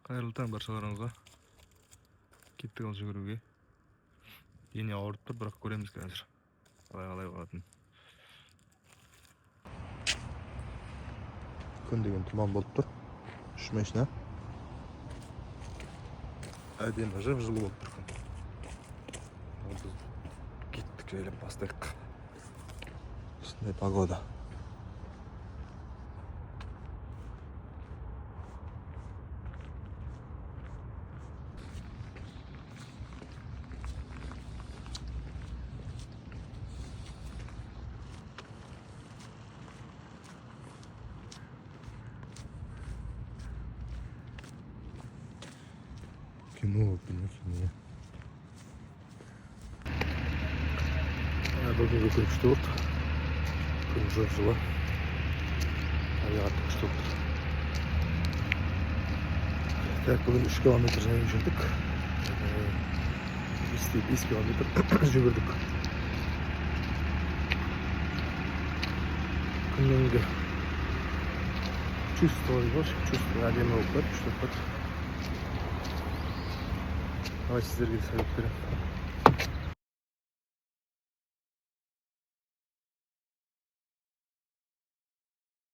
Қайырлы таң баршаларыңызға! Кеттік ал жүгіруге. Дене ауырып тұр, бірақ көреміз қазір қалай қалай болатынын. Күн деген тұман болып тұр. Үш машина. Әдемі, жып жылы болып тұр күн. Ал біз кеттік, жайлап бастайық. Осындай погода. Кино болып тұр ма, кино. Бүгінгі күн күшті болды. Күн жып жылы, табиғат күшті болып тұр. Так, бүгін 3 километр жаяу жүрдік, 5,5 километр жүгірдік. Күннің чувство дейді ғой, чувство әдемі болып тұр, күшті болып тұр. Давай, сіздерге де совет беремін.